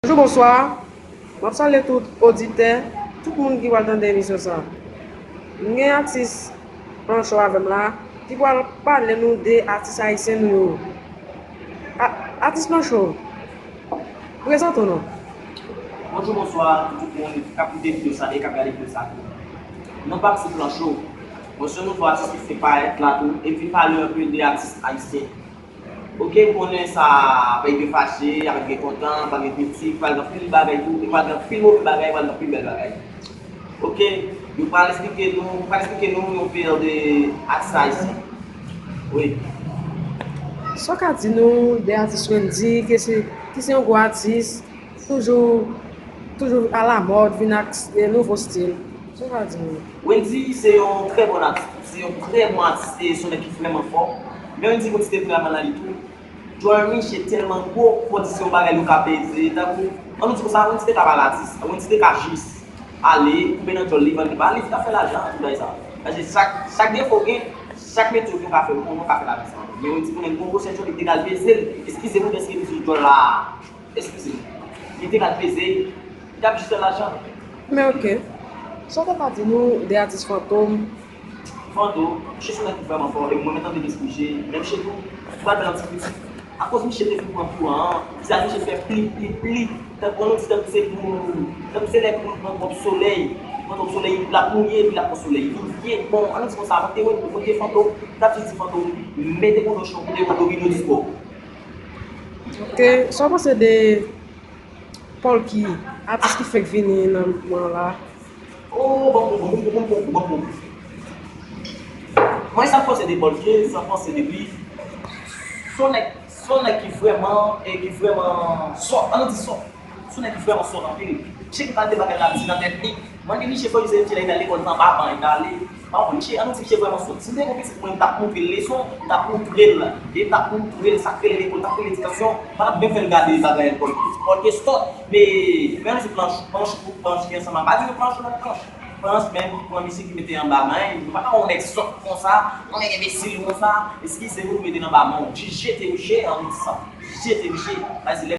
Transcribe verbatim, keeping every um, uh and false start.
Bonjou, bonswa. M ap salye tout oditè, tout moun ki pral tande emisyon sa. M gen atis Plancho avè m la, ki pral pale nou de atis ayisyen nou yo. A-, atis Plancho, prezante w non. Bonjou, bonswa, tout moun k ap koute videyo sa e k ap gade videyo sa tou. Non pa m se Plancho. Mwen se yon nouvo atis ki fenk parèt la tou, e m vin pale anpil de atis ayisyen. Oke, m konnen sa ap gen fache, ap gen kontan, ap gen kritik, pral gen anpil bagay tou, e pral gen anpil move bagay, pral gen anpil bèl bagay. Oke, nou pral esplike nou, pral esplike nou yon pil de atis ayisyen. Wi. Sa w ka di nou de atis Wendy, ki se, ki se yon gwo atis, toujou, toujou alamòd, vin ak s-, de nouvo stil. Sa w ka di nou? Wendy se yon trè bon atis, se yon trè bon atis, e se yon nèg ki vrèman fò. Men Wendy gon ti temperament nan li tou. Djòl Miche tèlman gwo, fò di se yon bagay yo ka peze. Tankou, ann nou di konsa, Wendy te ka pa atis, Wendy te ka jis ale, koupe nan djòl li, vann li, pa li, li ka fè lajan, tout bagay sa. Paske chak, chak defo w gen, chak metye w gen, w ka fè, w ka fè lajan sa. Men Wendy konnen gon gwosè djòl, li te ka al peze l. Eskize m, eske m di djòl la? Eskize m. Li te ka al peze l, li t ap jis fè lajan. Men oke. Sa w ta ka di nou de atis Fantom? Fantom, Miche se yon nèg ki vrèman fò, e mwen menm tande Miche, men Miche tou, m pral fè yon ti kritik. Akoz Miche te vin pran kouran an, vizaj Miche fè plip, plip, plip. Tankou ann nou di tankou se pou, tankou se lè pou l pran twòp solèy. Li pran twòp solèy, l ap mouye, epi l ap pran solèy. Li vye, bon, ann nou di konsa, mwen te wè, mwen te Fantom, m t ap jis di Fantom, mete kondochon, mete kondomino dis bò. Oke, sa w panse de Polky, atis ki fenk vini nan mouvman an la? Oh, bon, bon, bon, bon, bon, bon, bon, bon. Mwen, sa m panse de Polky, sa m panse de li. Se yon nèg, se yon nèg ki vrèman, e ki vrèman sòt. Ann nou di sòt. Se yon nèg ki vrèman sòt anpil. Chak kalite bagay l ap di nan tèt li. Mwen, Miche fò li se Miche lè li t al lekòl, anba ban, li t ale. Pa konn Miche, ann nou di Miche vrèman sòt. Si m te gen yon pitit mwen, m t ap montre l leson, m t ap montre l. E m t ap montre l sa k rele lekòl, sa k rele edikasyon. M pa t ap menm fè l gade bagay lekòl. Polky sòt. Men, men ann di Planch, Planch, Planch ki ansanm la. M pa di nou Planch, non, Planch. Planch menm, pran misye ki mete anba men, nou pa ka wè yon nèg sòt konsa, yon nèg enbesil konsa, eskize m, mete l anba men w. Jis jete misye, ann di sa. Jis jete misye. Paske lè